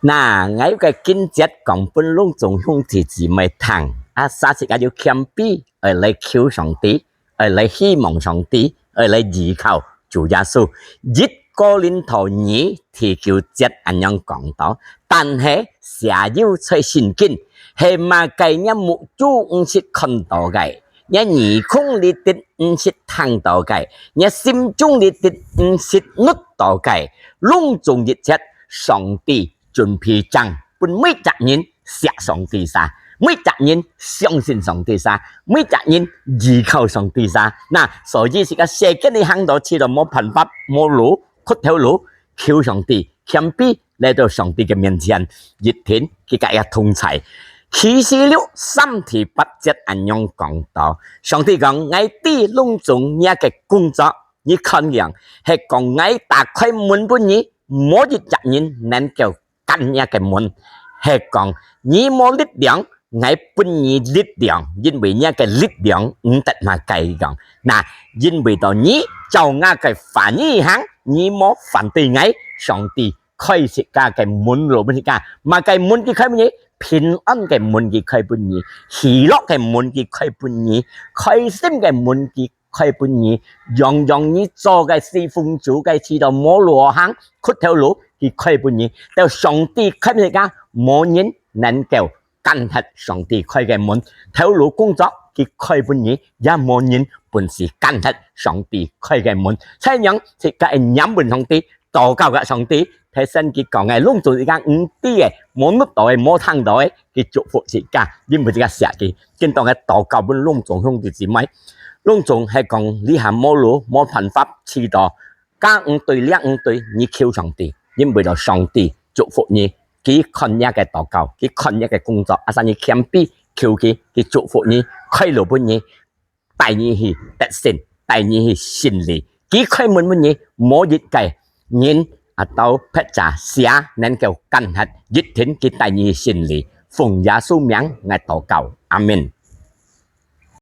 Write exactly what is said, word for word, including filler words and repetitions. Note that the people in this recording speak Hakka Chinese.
那，𠊎有个經節講分攏總兄弟姊妹聽，啊，啥時節愛謙卑，愛來求上帝，愛來希望上帝，愛來依靠主耶穌。一哥林多二第九節恁樣講到，但係寫有在聖經，係麼个若目珠毋識看到个，若耳空裡底毋識聽到个，若心中裡底毋識醞到个，攏總一切，上帝準備正分每隻人惜上帝儕，每隻人相信上帝儕，每隻人依靠上帝儕。那，所以這个世間裡行到試著無辦法，無路，屈頭路，求上帝，謙卑，來到上帝个面前，一定佢佮佢同在。啟示錄三第八節恁樣講到，上帝講：「𠊎知攏總若个工作，你看樣，係講𠊎打開門分你，無一隻人能夠關若个門。係講你無力量，𠊎分你力量，因為若个力量毋得麼个講。那，因為到你照𠊎个話語行，你無反對𠊎，上帝 開自家个門路分自家。麼个門佢開分你？平安个門佢開分你，喜樂个門佢開分你，開心个門佢開分你，樣樣你做个侍奉主个試著無路行，屈頭路佢開分你。到上帝開分自家，無人能夠 關忒上帝開个門。頭路工作佢開分你，也無人本事關忒上帝開个門。恁樣自家愛仰望上帝，禱告佮上帝，提醒佢講个攏總自家毋知个，無醞到个，無聽到个，佢祝福自家，因為自家惜佢。今當个禱告分攏總兄弟姊妹，攏總係講這下無路，無辦法試著 該毋對，這毋對，你求上帝，因為到上帝祝福你，佢看若个禱告，佢看若个工作，asal你謙卑求佢，佢祝福你，開路分你，帶你去得勝，帶你去勝利。佢開門分你，無一个人啊，到別隻邪能夠關忒，一定佢帶你去勝利。奉耶穌名，𠊎禱告，阿們。